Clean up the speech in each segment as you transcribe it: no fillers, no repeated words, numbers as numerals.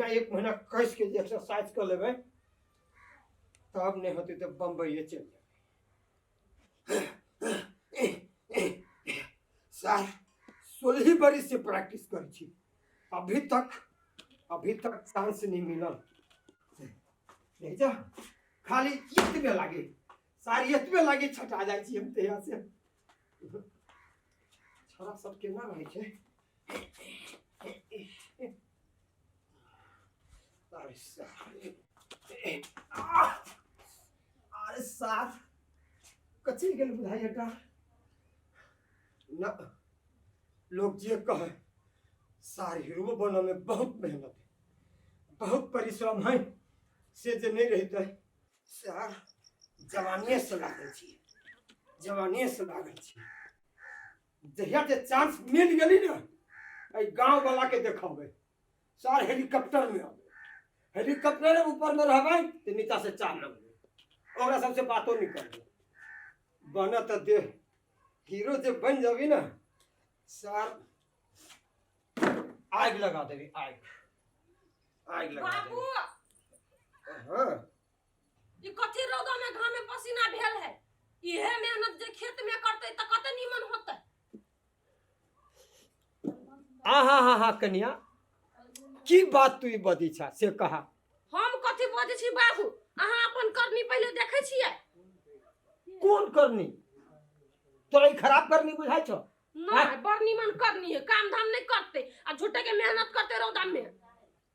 महीना एक महीना कस के जे एक्सरसाइज कऽ लेबै तब नहि होतै तऽ बम्बइए चलि जेबै। सर 16 बरिस से प्रैक्टिस करै छी, अभी तक चांस नहीं मिलल। नहीं जा खाली एतबे लागे सारी एतबे लागे छटा जाइ छी हम तहिया से। छोरा सब केना रहै छै? अरे सारे, अरे सार कथी गेल बुझाइ एकटा न। लोग जे कहे सार हीरो बनऽ में बहुत मेहनत है, बहुत परिश्रम है, से जे नहीं रहते सार। जवानिए से लागल छी, जवानिए से लागल छी। जहिया जे चांस मिल गेली ने, एहि गाँव वाला के देखबै सार, हेलीकॉप्टर में अबै, हेलीकॉप्टर ऊपर में रहबै तऽ नीचा से चाह मंगबै, ओकरा सबसे बातो नहीं करबै। बन तऽ दे हीरो, जे बन जबी ना सार, आग लगा देबी, आग आग लगा बाबू देबी। हाँ। ई कथी रौदा में घामे पसीना भेल है? इहे मेहनत जे खेत में करते त कते नीमन होते। आ हा हा हा, कनिया, की बात तू ई बदी छा से कहा। हम कथी बजै छी बाबू? अहाँ अपन करनी पहिले देखै छियै। कोन करनी? तोरा ई खराब करनी बुझाइ छौ? नहीं, बड़ नीमन करनी है। काम धाम नहीं करते आ झूठे के मेहनत करते रौदा में।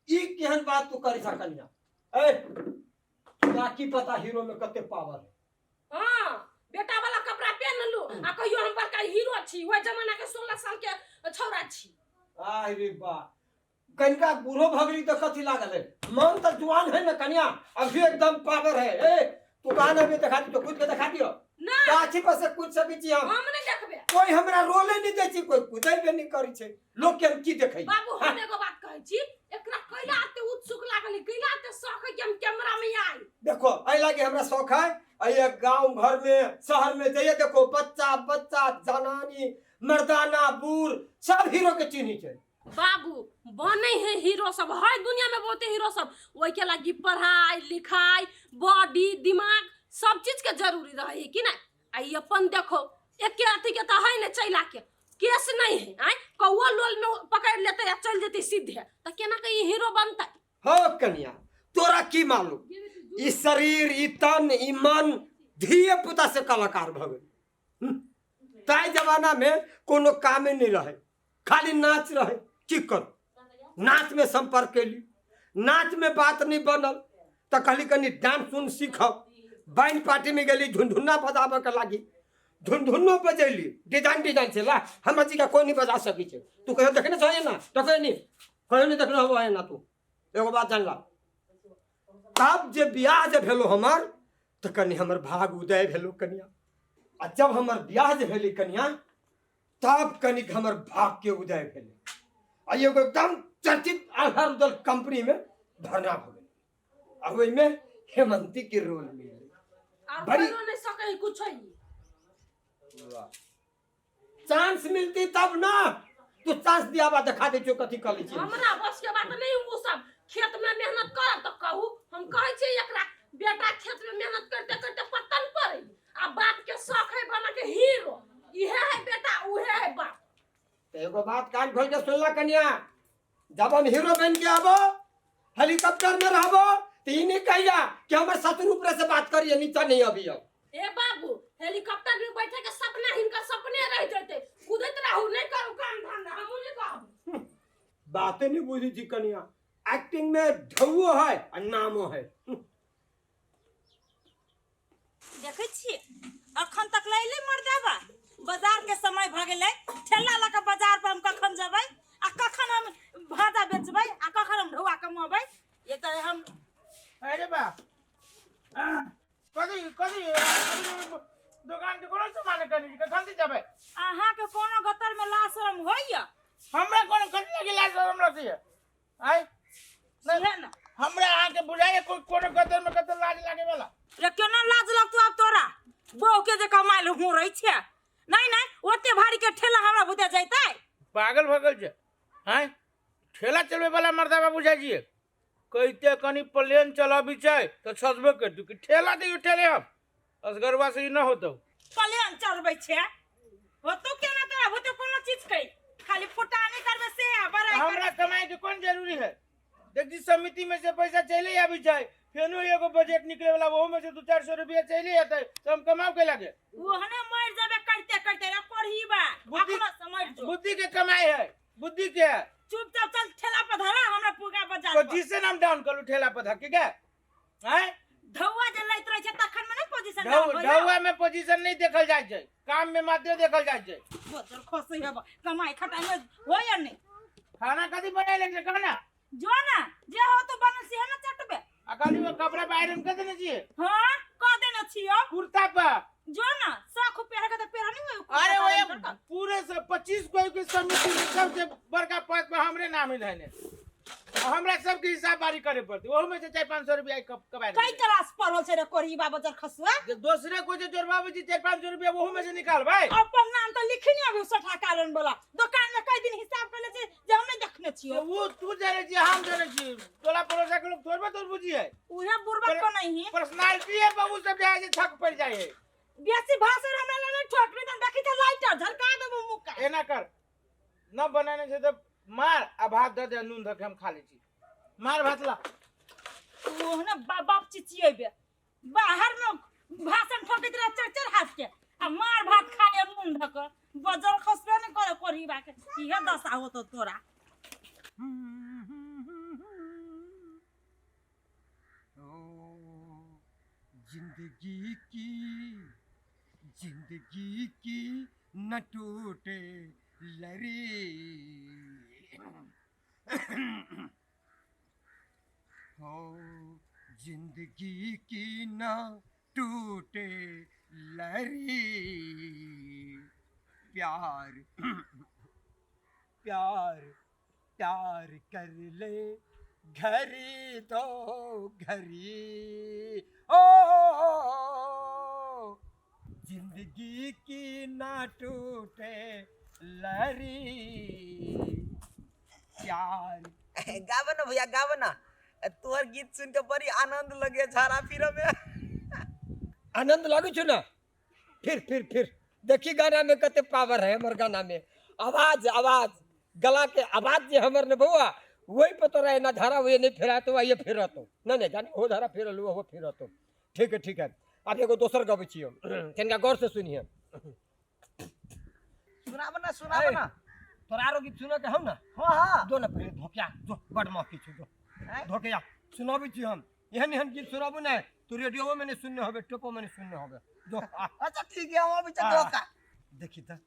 ई केहन बात तू करी छा कनिया? ए, तोरा की पता हीरो में कते पावर है? हाँ, बेटा वाला कपड़ा पहन लू आ कहियो हम बड़का हीरो छी। ओहि जमाना के 16 साल के छौड़ा छी। आह रे बा, कनिका बूढ़ो भऽ गेली तऽ कथी लागल है? मन तऽ जुआन है ने कनिया, अभी एकदम पावर है। ए, तू कहा ना देखा दी तो कूद के देखा दियो। नहीं। गाछी पर से कूद सकै छी हम। हम नहीं देखबे। कोई हमरा रोले नहीं दै छी, कोई कूदैबे नहीं करै छै, लोग के हम की देखै? बाबू, हम एगो बात कहै छी, एकरा कैला एते उत्सुक लागल है, कैला एते शौक है कि हम कैमरा में आई? देखो, एहि लागे हमरा शौक है, एहि गांव घर में शहर में जाइए, देखो बच्चा बच्चा, जनानी मर्दाना, बूढ़ सब हीरो के चिन्ही छै। बाबू, बने है हीरो सब है दुनिया में बहुते हीरो सब, ओहि के लागी पढ़ाई लिखाई, बॉडी, दिमाग सब चीज के जरूरी रहे है कि नहीं? आ ई अपन देखो, एके अथी के तो है ने, चैला के केस नहीं है, आय कौआ लोल में पकड़ लेते या चल जेते सीधे, तो केना के ई हीरो बनते? हो कनिया, तोरा की मालूम, ई शरीर, ई तन, ई मन धिये पुता से कलाकार भऽ गेल। ताहि जमाना में कोनो कामे नहीं रहे, खाली नाच रहे। की करू, नाच में संपर्क कैली, नाच में बात नहीं बनल तऽ कहली कनी डांस उन सीखब। बैंड पार्टी में गेली झुनझुन्ना बजाबऽ के लागी, झुनझुन्नो बजैली, डिजाइन डिजाइन से। ला, हमरा जी का कोई नहीं बजा सकै छै। तू कहियो देखने छह ना? तो कहियो नहीं, कहियो नहीं देखने होबो है ना। तू एगो बात जानला, तब जे बियाह जे भेलो हमर तऽ कनि हमर भाग उदय भेलो कनिया। आ जब हमर बियाह जे भेलै कनिया, तब कनिक हमर भाग के उदय भेलै आ एगो एकदम चर्चित आधार उदल कंपनी में भरना भऽ गेलै आ ओहिमे हेमंती के रोल मिललै। आर बड़ी- करो नहीं सके कुछ ही। चांस मिलती तब ना। तू चांस दिया बा, देखा दे छो कथी कर लै छी। हमरा बस के बात नहीं वो सब। खेत में मेहनत करब तो कहू। हम कहै छियै एकरा, बेटा खेत में मेहनत करते करते पत्तन पड़े आ बाप के शौक है बना के हीरो। इहे है बेटा, उहे है बाप। तो एगो बात कान खोल के सुनला कन्या, जब हम हीरो बन के आबो, हेलीकॉप्टर में रहबो, तो ई नहीं कहिया कि हमर ससुर ऊपर से बात करिए, नीचा नहीं अभी अब। ए बाबू, हेलीकॉप्टर में बैठे के सपना हिनकर सपने रह जते। कूदैत रहू, नहीं करू काम धंधा, हमहूँ नहीं कहब। बातें नहीं बुझी छी कन्या, एक्टिंग में ढौओ है आ नामो है। देखै छियै, अखन तक लैले मर्दाबा। बाजार के समय भऽ गेलै, ठेला लऽ कऽ बाजार पर हम कखन जेबै आ कखन हम भाजा बेचबै आ कखन हम ढौआ कमबै? ये तऽ हम अरे बा, कथी कथी दोकान के कोनो सामान कनी कखन से जेबै? अहाँके कोनो गतर में लाज शरम होइया? हमरा कोनो कथी लगे लाज शरम लगैया आय? सुहे ने। हमरा अहाँके बुझाइए कोनो गतर में कतौ लाज लागे वाला? रे, केना लाज लगतौ आब तोरा? बहू के जे कमाइल हुँ रहै छै। नहीं नहीं, ओते भारी के ठेला हमरा बुते जैतै? पागल भऽ गेल छै आय? ठेला चलबै वाला मर्दाबा बुझाइ छियै? कहते कनी प्लेन चलाबी छै तऽ छसबे करतू कि ठेला दियौ ठेले हम असगरवा से ई न होतौ। प्लेन चढ़बै छै होतौ केना तोरा होतौ कोनो चीज के खाली फुटानी करबै से आ बड़ाई हमरा करबै। कमाई के कोन जरूरी है? देखी समिति में से पैसा चले आबी छै, फेनो एगो बजट निकले वाला ओहू में से 200-400 रुपया चले आते तो हम कमाव के लागे। ओहने मर जाबे करते करते रे कोढ़ी बा बुद्धि- अखनो समझ जो। बुद्धि के कमाई है, बुद्धि के है। चुपचाप चल ठेला पर धरा हमरा पुगा बाजार पर। पोजीशन हम डाउन करू ठेला पर धक्के के हैं। धौआ जे लैत रहे छै तखन में नहीं पोजीशन डाउन होइया। ढौआ में पोजीशन नहीं देखल जाय छै, काम में मात्र देखल जाय छै। बोतल खसै हब कमाई खटाई में होइया नहीं। खाना कथी बनाइले छै खाना? जो ना जे हो तो बनल से ना चटबे। आ खाली वो कपड़ा पर आयरन कर देने छियै? हां क देने छियो। कुर्ता पर जो ना शौक पेहर के त पेहर नहीं होय। अरे वो पूरे से 25 कोई के समिति में सबसे बड़का पद पर हमरे नाम है ने, हमरा सबके हिसाब बारी करे पड़ते, ओहू में से 400-500 रुपया कमाए। कई क्लास पढ़ल छै रे कोरी बाबा जर खसुआ? जे दोसरे को जे जोड़बाबै छी 400-500 रुपया ओहू में से निकाल भाई। अपन नाम तो लिखी नहीं अभी सठा कारण वाला दुकान में कई दिन हिसाब कर ले छै जे हम नहीं देखने छियो। वो तू जाने छी हम जाने छी, टोला पड़ोसा के लोग थोड़बे तोर बुझी है। उहे बुरबक को नहीं है पर्सनालिटी है बाबू सब जाए छै थक पड़ जाए है। बेसी भाषण हमरा लग नहीं ठोकरी त देखी त लाइटर झलका देबो मुंह का। एना कर न बनाने छै त मार आ भात दे दे नून धके हम खा ले छी। मार भात ला। ओहने बाप चिचियेबे बाहर में भाषण ठोकैत रह चर चर हाथ के आ मार भात खाए नून धक बजर खसबे न करे कोरी बा के इहे दशा होतो तोरा। ओ जिंदगी की न टूटे लरी, हो जिंदगी की न टूटे लरी, प्यार प्यार प्यार कर ले घड़ी दो घड़ी, ओ जिंदगी की ना टूटे लरी प्यार। गाबो ना भैया गाबो ना, तोहर गीत सुन के बड़ी आनंद लगे झाड़ा फिर में। आनंद लागू छु ना? फिर फिर फिर देखी गाना में कते पावर है हमर गाना में। आवाज आवाज गला के आवाज जे हमर ने बउआ वही पर तो रहे ना धारा वही नहीं फिरातो ये फिरातो ना नहीं जानी हो धारा फिरल हो फिरातो। ठीक है ठीक है, अब एगो दोसर गबै छी हम, तनिका गौर से सुनिए। सुनाब ना सुनाब ना। तोरा आरो गीत सुना के हम ना? हाँ हाँ जो ना पहले धोकिया जो बड़ माफी छु जो धोकिया सुनाबै छी हम। एहन एहन गीत सुनाबू ने तो रेडियो में नहीं सुनने होबे, टेपो में नहीं सुनने होबे। जो अच्छा ठीक है हम अभी धोखा। देखी त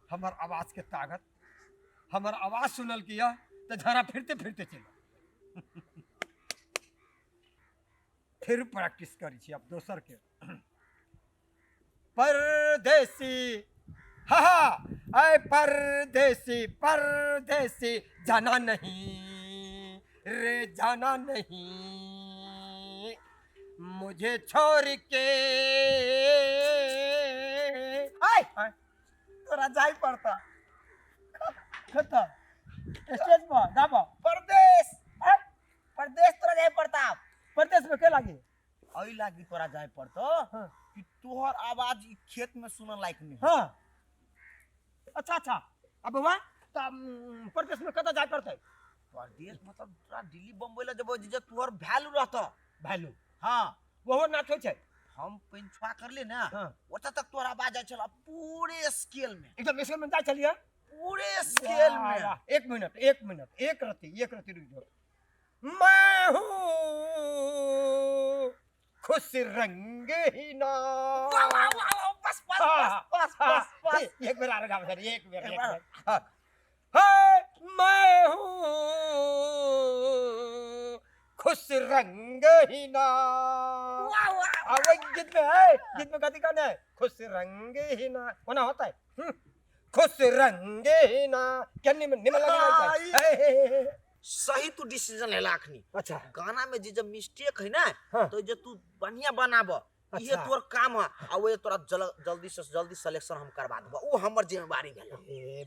हमर आवाज के ताकत, हमर आवाज सुनल किया तो झरा फिरते फिरते चल। फिर प्रैक्टिस करी छी अब दोसर के। परदेसी हा हा ऐ परदेसी परदेसी जाना नहीं रे जाना नहीं मुझे छोड़ के। आय तोरा जाय पड़ता खता स्टेज पर दाबा परदेश परदेश तोरा जाय पड़ता। परदेश में के लागी? अई लागी तोरा जाय पड़तो। हाँ। कि तोहर आवाज ई खेत में सुनन लायक नहीं। हाँ अच्छा अच्छा। अब बउआ त परदेश में कत जाय पड़तै? परदेश मतलब तोरा दिल्ली बम्बई ला जबो जे तोहर वैल्यू रहत। वैल्यू? हाँ ओहो नाच होइ छै। हम पेंछुआ करले ना। हाँ। ओतऽ तक तोहर आवाज जाइ छल पूरे स्केल में, एकदम स्केल में जाइ छलियै पूरे स्केल में। एक मिनट एक मिनट, एक रत्ती रुक जाओ। मैं हूँ खुश रंग ही ना। वाह वाह वाह बस बस बस बस बस एक बेर आरो गाबै एक बेर एक बेर। हाँ मैं हूँ खुश रंग ही ना। वाह वाह। वही गीत में है, गीत में कथी गाना है? खुश रंग ही ना होना होता है। खुश रंग ही ना क्या निमन निमन लगे है। सही तू डिसीजन लेला अखनी। अच्छा गाना में जे जब मिस्टेक है ना। हाँ। तो जे तू बढ़िया बनाब अच्छा। ये तोर काम है आ वो तोरा जल्दी से जल्दी सिलेक्शन हम करवा देबो, वो हमर जिम्मेवारी भेल। ए